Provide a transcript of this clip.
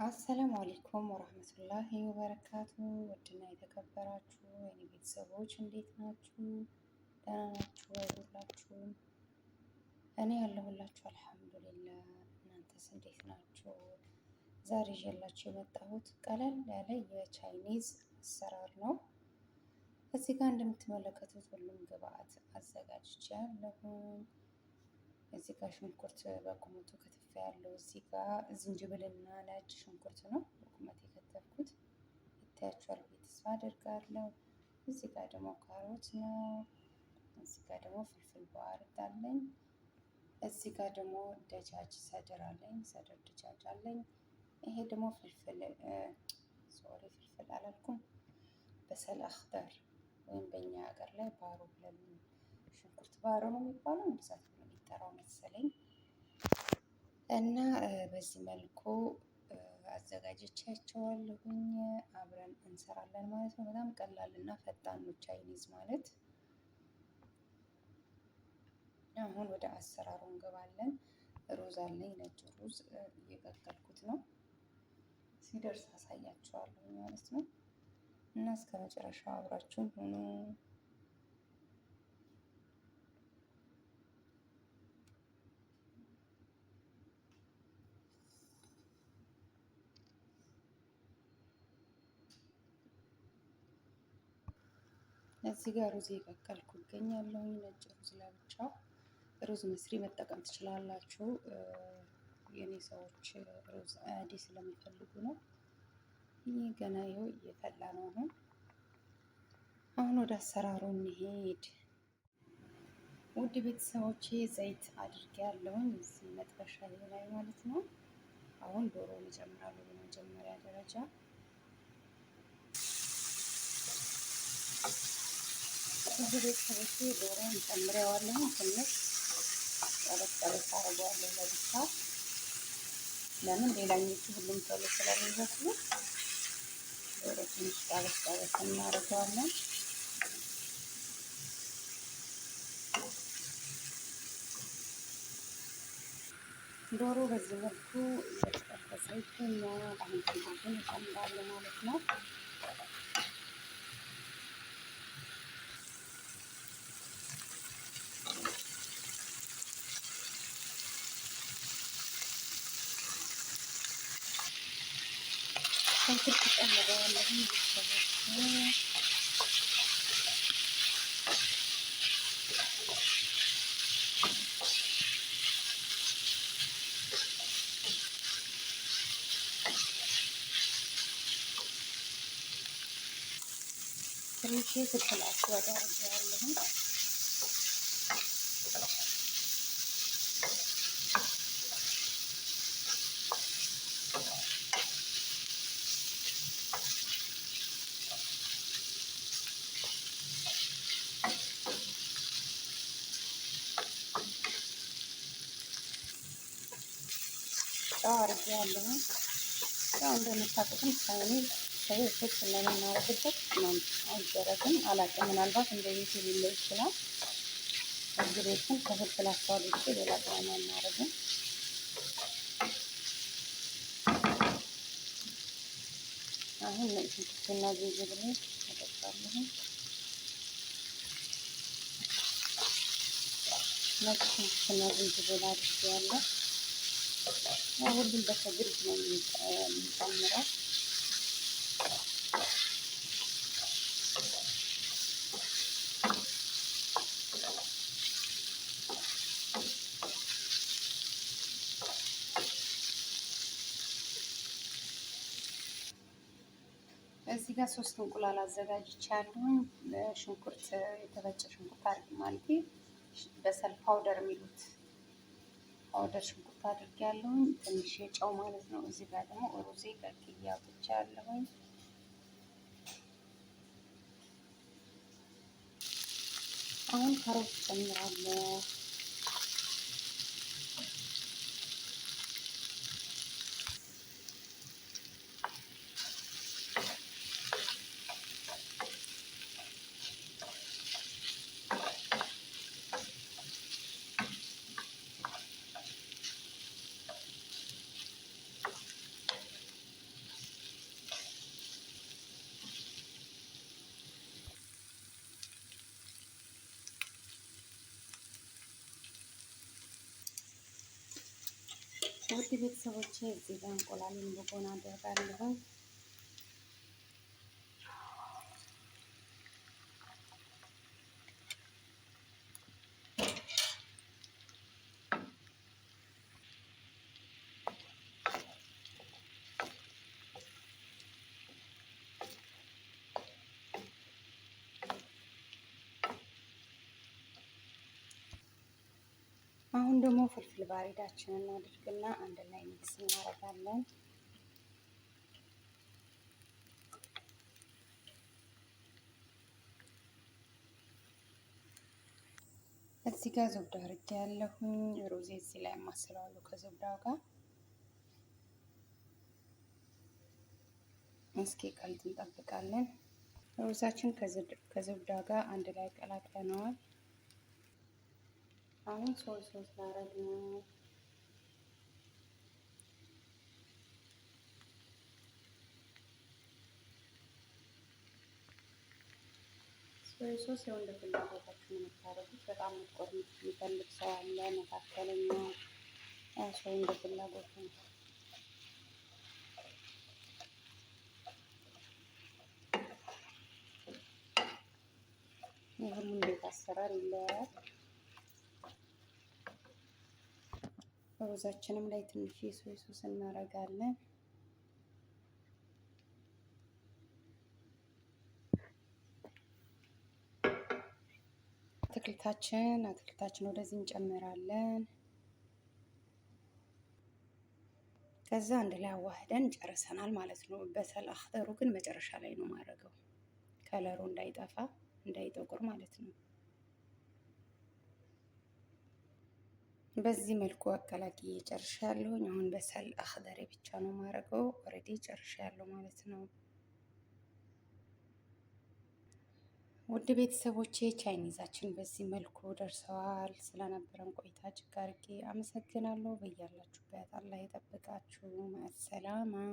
السلام عليكم ورحمة الله وبركاته። ውድና የተከበራችሁ የኔ ቤተሰቦች እንዴት ናችሁ? ደህና ናችሁ ወይ? ሁላችሁም እኔ ያለሁላችሁ الحمد لله። እናንተስ እንዴት ናችሁ? ዛሬ ይዤላችሁ የመጣሁት ቀለል ያለ የ Chinese አሰራር ነው። እዚህ ጋር እንደምትመለከቱት ሁሉም ግብአት አዘጋጅቻለሁኝ። እዚህ ጋር ሽንኩርት በቁመቱ ከተፍ ያለው፣ እዚህ ጋር ዝንጅብልና ነጭ ሽንኩርት ነው በቁመት የከተፍኩት፣ ይታያችኋል ብዬ ተስፋ አደርጋለሁ። እዚህ ጋር ደግሞ ካሮት ነው። እዚህ ጋር ደግሞ فلفل بارد አለኝ። እዚህ ጋር ደግሞ دجاج صدر አለኝ፣ صدر دجاج አለኝ። ይሄ ደግሞ فلفل፣ sorry፣ فلفل አላልኩም፣ بصل أخضر ወይም በእኛ ሀገር ላይ ባሮ ብለን፣ ሽንኩርት ባሮ ነው የሚባለው፣ እንደዛ ተብሎ የሚጠራው መሰለኝ። እና በዚህ መልኩ አዘጋጅቻቸዋለሁኝ። አብረን እንሰራለን ማለት ነው። በጣም ቀላል እና ፈጣን ነው Chinese ማለት። አሁን ወደ አሰራሩ እንገባለን። ሩዝ አለኝ፣ ነጭ ሩዝ እየቀቀልኩት ነው። ሲደርስ አሳያችኋለሁ ማለት ነው። እና እስከ መጨረሻው አብራችሁን ሁኑ። እዚህ ጋር ሩዝ እየቀቀልኩ እገኛለሁ። ነጭ ሩዝ ለብቻው፣ ሩዝ مصري መጠቀም ትችላላችሁ። የኔ ሰዎች ሩዝ عادي ስለሚፈልጉ ነው። ይህ ገና ይኸው እየፈላ ነው። አሁን ወደ አሰራሩ እንሄድ። ውድ ቤተሰቦቼ፣ ዘይት አድርጌያለሁኝ እዚህ መጥበሻ ላይ ማለት ነው። አሁን ዶሮውን እጨምራለሁ በመጀመሪያ ደረጃ። ውድ ቤተሰቦቼ፣ ዶሮውን ጨምሬዋለሁ። ትንሽ ጠበስ ጠበስ አድርገዋለሁ ለብቻ። ለምን? ሌላኞቹ ሁሉም ቶሎ ስለሚበስሉ ዶሮ ትንሽ ጠበስ ጠበስ እናደርገዋለን። ዶሮ በዚህ መልኩ እየተጠበሰ ይገኛል። አሁን ሽንኩርቱን እጨምራለሁ ማለት ነው። ሽንኩርት ጨምረዋለሁ ቤተሰቦች። ትንሽ فلفل أسود አድርጌዋለሁ። ጨው አድርጌዋለሁ። ያው እንደምታውቁትም Chinese ሻይ ስለምናደርግበት አይደረግም። አላውቅም፣ ምናልባት እንደ ቤቱ ሊለይ ይችላል። እዚህ ቤት ግን ከ فلفل أسود ውጭ ሌላ ቅመም አናደርግም። አሁን ነጭ ሽንኩርትና ዝንጅብል አደርጋለሁ። ነጭ ሽንኩርትና ዝንጅብል አድርጌያለሁ። ሁሉም በ تدريج ነው የሚጨምረው። እዚህ ጋር ሶስት እንቁላል አዘጋጅቻለሁኝ። ሽንኩርት፣ የተፈጨ ሽንኩርት አድርግ ማለት بصل powder የሚሉት powder ሽንኩርት አድርጌያለሁኝ። ትንሽ የጨው ማለት ነው። እዚህ ጋር ደግሞ ሩዜ ቀቅዬ አውጥቻለሁኝ። አሁን ካሮት ጨምራለሁ። ውድ ቤተሰቦቼ እዚህ ጋር እንቁላሉን በጎን አደርጋለሁ። አሁን ደግሞ فلفل بارد ኣችንን እናድርግና አንድ ላይ mix እናደርጋለን። እዚህ ጋር زبدة አድርጌ ያለሁኝ ሩዜ እዚህ ላይ አማስለዋለሁ ከ زبدة ው ጋር። እስኪ ቀልጥ እንጠብቃለን። ሩዛችን ከ زبدة ጋር አንድ ላይ ቀላቅለነዋል። አሁን soy sauce ላረግ ነው። Soy sauce ያው እንደ ፍላጎታችሁ ነው የምታደርጉት። በጣም መጥቆር የሚፈልግ ሰው አለ፣ መካከለኛ ያው ሰው እንደ ፍላጎቱ ነው። የሁሉም ቤት አሰራር ይለያያል። ሩዛችንም ላይ ትንሽ የ soy sauce እናደርጋለን። አትክልታችን ወደዚህ እንጨምራለን። ከዛ አንድ ላይ አዋህደን ጨርሰናል ማለት ነው። بصل أخضر ኡ ግን መጨረሻ ላይ ነው ማድረገው፣ color ኡ እንዳይጠፋ እንዳይጠቁር ማለት ነው። በዚህ መልኩ አቀላቅዬ ጨርሻለሁኝ። አሁን بصل أخضر ኤ ብቻ ነው ማድረገው። Already ጨርሻለሁ ማለት ነው። ውድ ቤተሰቦቼ Chinese ኣችን በዚህ መልኩ ደርሰዋል። ስለነበረን ቆይታ እጅግ አድርጌ አመሰግናለሁ። በያላችሁበት አላህ ይጠብቃችሁ። مع السلامة።